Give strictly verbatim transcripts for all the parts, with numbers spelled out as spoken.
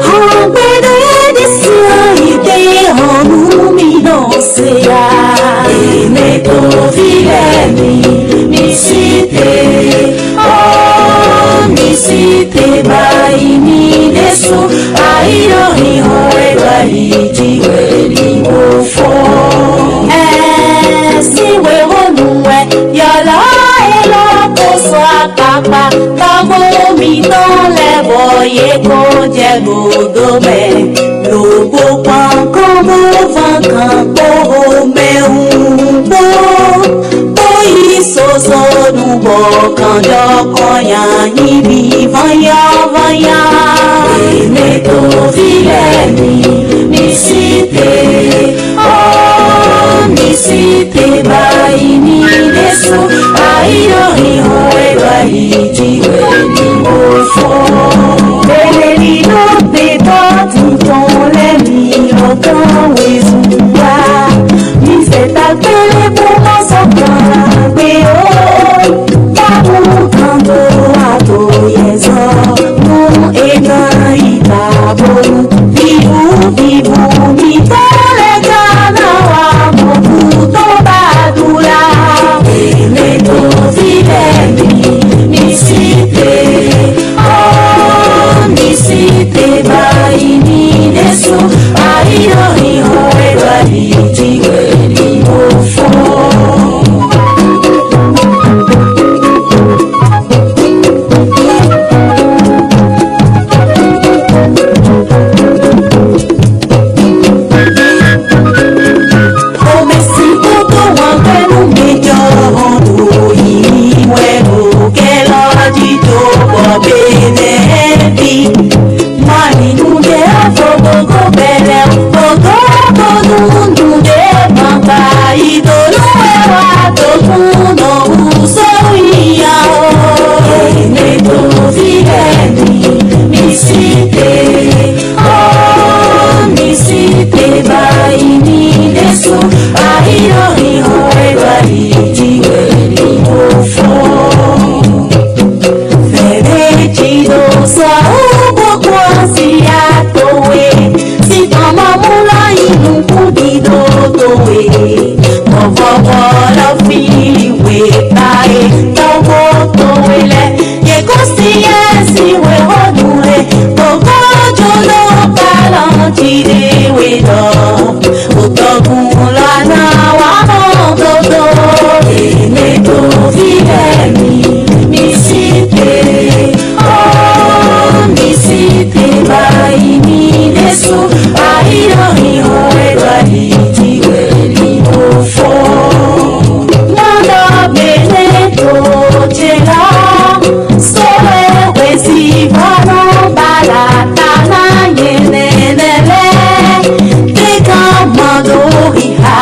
Hɔn gbeɖé ɖésú ayǐ ɖé hɔn nú mì nɔ se ya. Ènɛ́ tó ví lɛ́ɛ mi, mi sí te, ó mi sí te báyìí mi ɖésú, ayǐ ɖo hǐhɔ́n wɛ ɖo ayǐ jí wɛ ní bó fɔ́n. Ɛ sín wěwónu wɛ yɔlɔ́ élɔ́ ko sɔ́ akpakpa tɔ́gbó mǐtɔn lɛ́ɛ bɔ yě kó jɛ gǒdó mɛ. Lǒ bó kpan kɔ́n bó ván kan kpó xomɛ wú kpó, bó yí soso nú bɔ kanjɔ kɔn nya nyí bí ványá ványá. Ènɛ́ tó ví lɛ́ɛ mi, mi sí te, ó mi sí te báyìí mi ɖésú, ayǐ ɖo hǐhɔ́n wɛ ɖo ayǐ jí wɛ ní bó fɔ́n. Bělélí ló gbé tɔ́ títɔn lɛ́ɛ mi lɔ kán wezun wá. Mi fɛ ta kpélé bó má sɔ́ gbɔn gbé ó. Báwo kan tó a tó yɛ zɔ nú é ná yí ta bónú. Bíbú bíbú mi tɔ́ lɛ́ɛ ka ná wá mɔ kú tó bá dula. Ènɛ́ tó ví lɛ́ɛ mi, mi sí te, ó mi sí te báyìí mi ɖésú, ayǐ ɖo hǐhɔ́n wɛ ɖo ayǐ jí wɛ ní bó fɔ́n. Xomɛsíkútɔ́ wǎn gbɛ́ nú mi jɔ hɔn ɖo yǐyí wɛ ɖo kɛlɔ́ jí dó bɔ Benɛ́ɛvi. Má ní nú ɖé afɔ gbogbo bɛlɛ gbogbo bónú nú ɖé ma ba yí dó nú wɛ wá dó kún nɔ wú só yíyá o. Ènɛ́ tó ví lɛ́ɛ mi, mi sí te. Ó mi sí te báyìí mi ɖésú, ayǐ ɖo hǐhɔ́n wɛ ɖo ayǐ jí wɛ ní bó fɔ́n. Vɛ̌ ɖé jí ɖo sɔ ó bó kú así ya towe, sín tɔn ma mú lɔ yí nukún dídó towe. Vɔvɔ lɔ fí we ta e tɔ́gbó towe lɛ́ɛ. Yě kó syɛ́n sín wěxónu e, bó kó jó nú kalɔ́ jí ɖé we ɖɔ, bó tɔ́gún lɔ ná wá mɔ dódó. Ènɛ́ tó ví lɛ́ɛ mi, mi sí te, ó mi sí te báyìí mi ɖésú, ayǐ ɖo hǐhɔ́n wɛ ɖo ayǐ jí wɛ ní bó fɔ́n. Nɔ́ ɖɔ Benɛ́to ce lɔ, sɔ́ wɛ hwesivɔ́nɔ bala ta ná nyɛ nɛnɛ lɛ́ɛ. Ɖé gán mɔ ɖo xixa,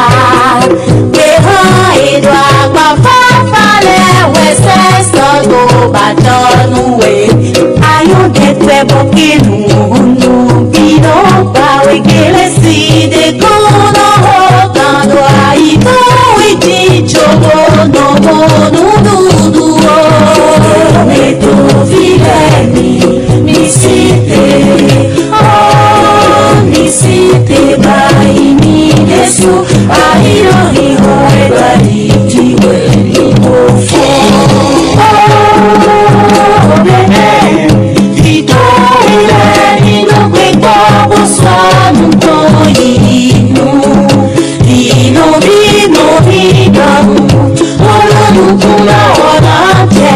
gběhan e ɖo agbafáfá lɛ́ɛ wɛ sɛ́ sɔ́ dó ba tɔ́ nú we. Ayɔ́ ɖɛkpɛ bɔ kí nǔ nǔ bí nɔ ba we gělé sí ɖé kɔn nɔ hó kan ɖo ayǐ tó wí jí cóbó nɔ mɔ nǔɖuɖu ó. Mɛ tó ví lɛ́ɛ mi, mi sí te, ó mi sí te báyìí mi ɖésú, ayǐ nɔ híhó ɛ báyìí jí wɛ ní mo fún. Ó bẹ́ẹ̀. Vǐtɔ́ ilẹ̀ nínú gbígbọ́ bó sọnù tó yìí nù. Bínú bínú bínú. Olódùkún náà wọ́n náà jẹ,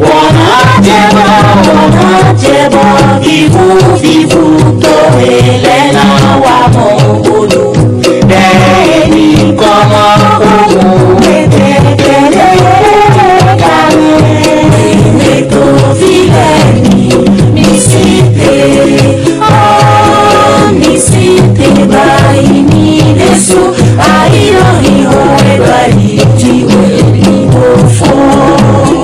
wọ́n náà jẹ bọ́, wọ́n náà jẹ bọ́. Fífún fífún tó ilẹ̀ náà wà mọ́ olú. Bẹ́ẹ̀ ni kọ́mọ ohun ètè tẹ̀lé kalẹ̀. Ètò fílẹ̀ ni mi sí te, ó mi sí te báyìí ní Jésù, ayọ̀ ìhòòhò ẹ̀ báyìí jí wẹ̀ ní mo fún.